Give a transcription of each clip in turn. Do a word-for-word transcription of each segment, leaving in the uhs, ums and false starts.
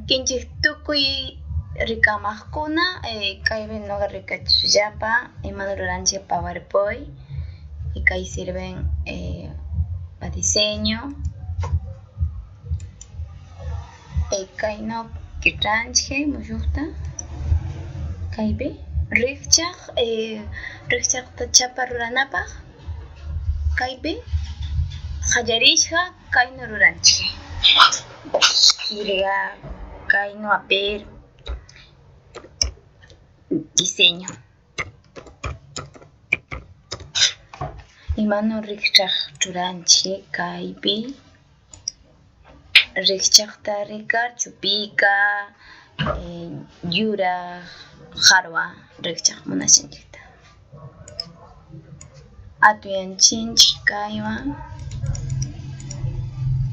Kinchik tukuy ricamaqcuna, eh, kaypi noqa ricatsishallapa imano ruranchik PowerPoint, y kay sirven, eh, pa diseño. Eh, kayno quitanchik mushuqta. Kaypi rikchaq, eh, rikchaqta chapa ruranapaq. Kaypi qallarishqa kayno ruranchik. Jirga, kayno, a ver, diseño. Imano rikchaq churanchik kaypi. Rikchaqta ricar chupika, eh, yuraq, qarwa rikchaq munashanchikta. Atuyanchinchik kaywan,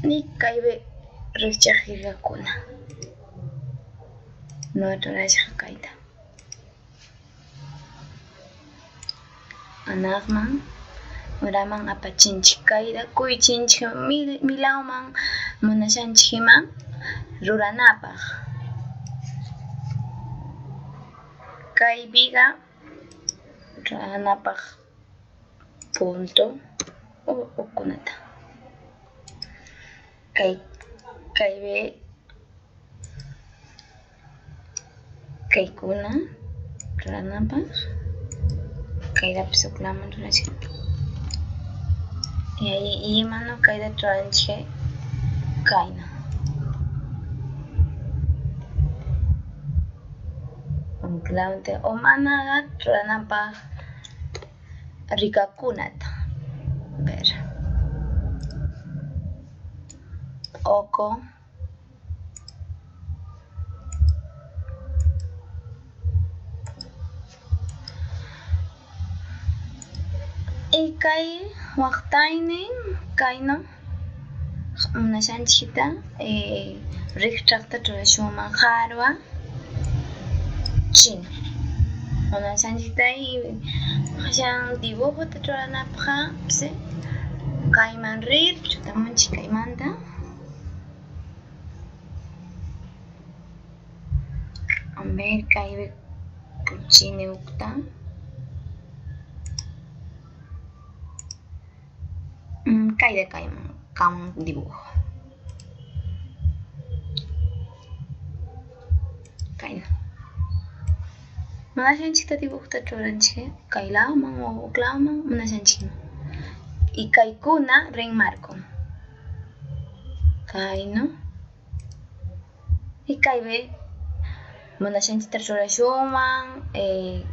ni kaypi rikchaq jirgakuna. No churashqa kayta. Anaqman, uraman apachinchik kayta, kuychinchik mil-, milauman munashanchik ima ruranapaq. Kaypiqa ruranapaq punto o ukunata. Kay, kaypi kaykuna ruranapaq, kayrapis uklaman rurashqa. Y ahí, y imano kayta ruranchik kayna. Uklawta o manaqa ruranapaq rikakunata. Ver. Oko. Y kay waqtaynin kayno munashanchikta, eh, rikchaqta churashunman qarwa china. Munashanchikta y qashan dibujota churanapaqqa, sí, kayman rir chutamunchik kaymanta. A ver, kaypi kuchini ukta. Mm, kayda kayman, kaman dibujo. Kayna. Munashanchikta dibujuta churanchik, kay ladoman o ukladoman munashanchikman. Y kaykuna rin marcon. Kayno. Y kaypi munashanchikta churashunman, eh,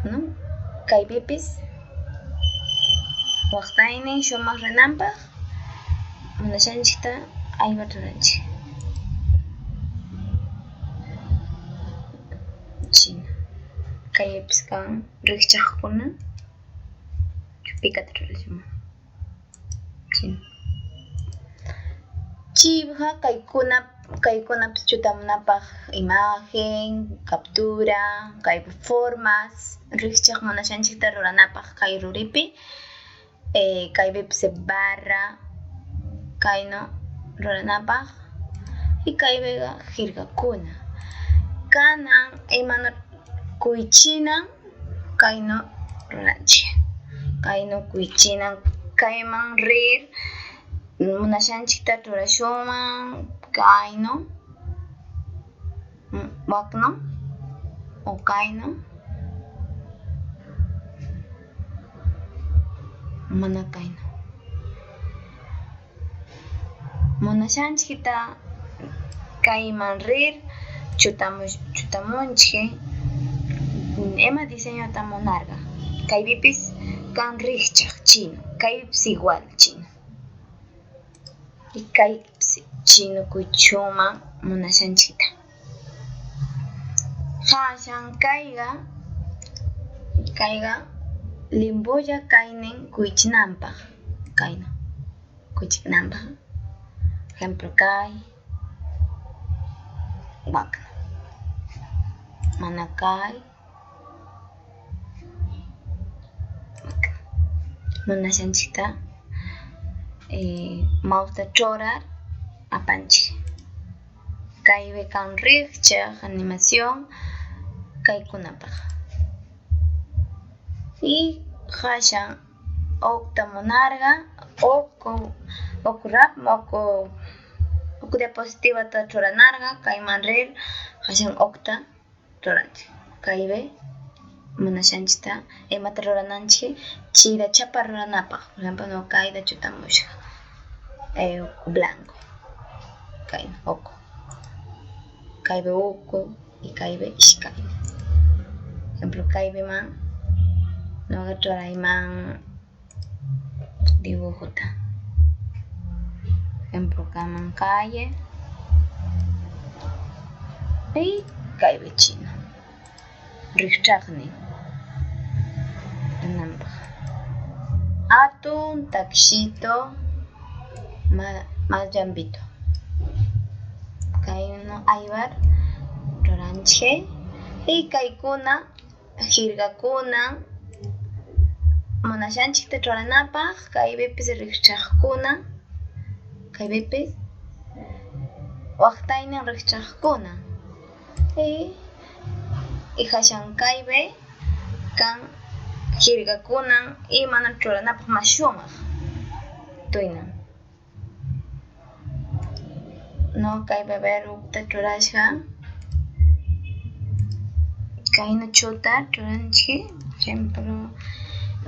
¿no? Kaypipis waqtaynin shumaq rinanpaq munashanchikta aywa churanchik. China. Kaypis kan rikchaqkuna chupikata churashunman. China. Chipqa kaykuna, kaykunapis chutamunapaq imagen, captura, kay formas, rikchaq munashanchikta ruranapaq kay ruripi, eh, kaypipis barra, kayno ruranapaq, y kaypiqa jirgakuna. Kanan imano kuychinan, kayno ruranchik. Kayno kuychinan kayman rir, munashanchikta churashunman, kayno, mm, wakno, o kayno, mana kayno. Munashanchikta kayman rir chutamu-, chutamunchik. Ima diseñota munarqa, kaypipis kan rikchaq chino, kaypis igual chino. Y kaypis chino kuychuman munashanchikta. Qashan kayqa, kayqa limbolla kaynin kuychinanpaq, kayno kuychinanpaq. Ejemplo, kay, wakno, mana kay, wakno. Munashanchikta, eh, mausta churar apanchik. Kaywe kan rikchaq animación kaykunapaq. Y qashan okta munarqa, oku, oku rap, oku, oku diapositivata churanarqa, kayman rir qashan okta churanchi. Kaywe munashanchikta imata rurananchik, chira chapa ruranapaq. Por ejemplo, no kayda chutamushqa, eh, blanco. Kayna oku. Kaywe oku y kaywe ishkay. Por ejemplo, kayweman noqa churayman dibujota. Por ejemplo, kaman calle y kaywe china. Rikchaqnin. Nanpaq. Atun takshitu ma-, mallambito. Kayno aybar churanchik. Y kaykuna jirgakuna munashanchikta churanapaq, kaywipis rikchaqkuna, kaywipis waqtaynin rikchaqkuna. Y, y qashan kaywe kan jirgakunan imano churanapaq mas shumaq. Tuynan. No, kay beber ukta churashqa. Kayna chuta churanchik, por ejemplo,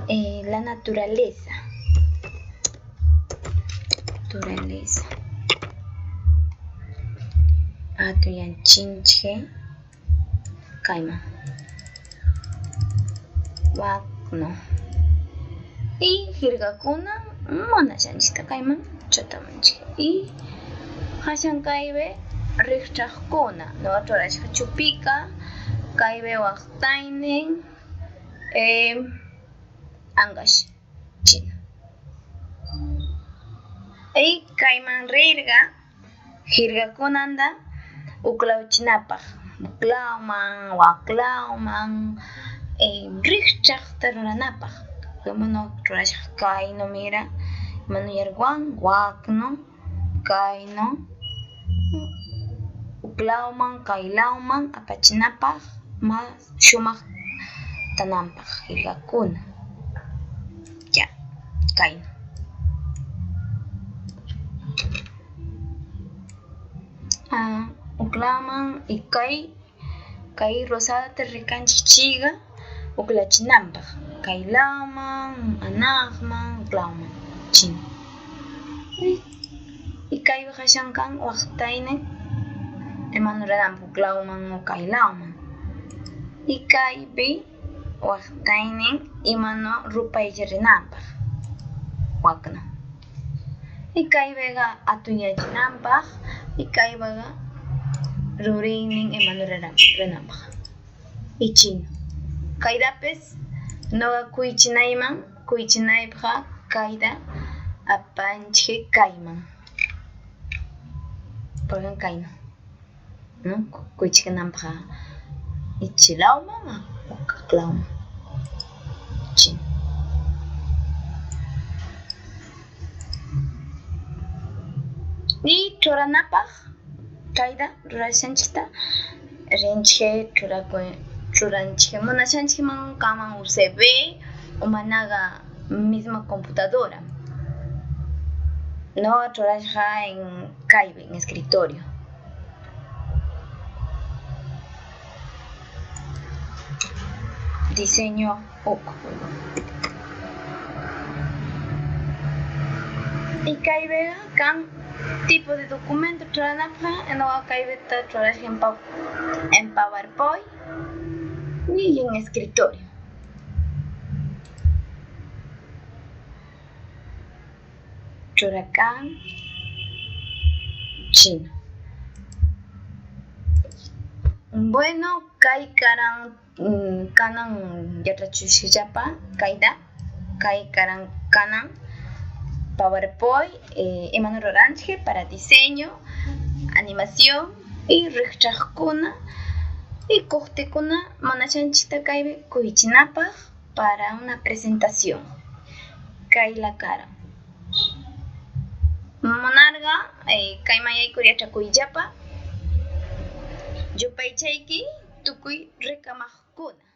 eh, la naturaleza. Naturaleza. Atuyanchinchik kayman. Waqno. Y jirgakuna munashanchikta kayman chutamunchik. Y qashan kaywe rikchaqkuna, noqa churashqa chupika, kaywe waqtaynin, eh, anqash china. Y kayman rirqa, jirgakunanda uklawchinapaq, uklawman, waklawman, eh, rikchaqta ruranapaq. Imano rurashqa kayno, mira, imano yarqwan, waqno, kayno, uklawman, kaylawman apachinapaq, mas shumaq tananpaq jirgakuna. Ya, kayno. Ah, uklawman y kay, kay rosadata rikanchik chika uklachinanpaq. Kaylawman, anaqman, uklawman. China. Y, y kay qashan kan waqtaynin imano rurananpaq uklawman o kaylawman. Y kaypi waqtaynin imano rupaylla rinanpaq, waqno. Y kayweqa atunyachinanpaq, y kayweqa ruriynin imano ruran-, rurananpaq. Y china. Kaydapis noqa kuychinayman, kuychinaypaqqa kayda apanchik kayman. Por ejemplo, kayno. ¿No? Ku-, kuychikananpaqqa ichilawman o kaklawman. China. Y churanapaq kayda rurashanchikta rinchik churaku-, churanchik munashanchikman, kaman U S B o manaqa misma computadora. Noqa churashqa en kaypi, en escritorio. Diseño uku. Y kaypiqa kan tipo de documento churanapaq, noqa kaypita churashqa en pa-, en PowerPoint y en escritorio. Churakan china. Bueno, kay karan, mm, kanan yachatsishqallapa kayta, kay karan kanan PowerPoint, eh, imano ruranchik para diseño, animación y rikchaqkuna y kaqtikuna munashanchikta kaypi kuychinapaq para una presentación. Kayla karan. Munarqa, eh, kayman yaykur yachakuyllapa. Yupaychayki, tukuy recamaqcuna.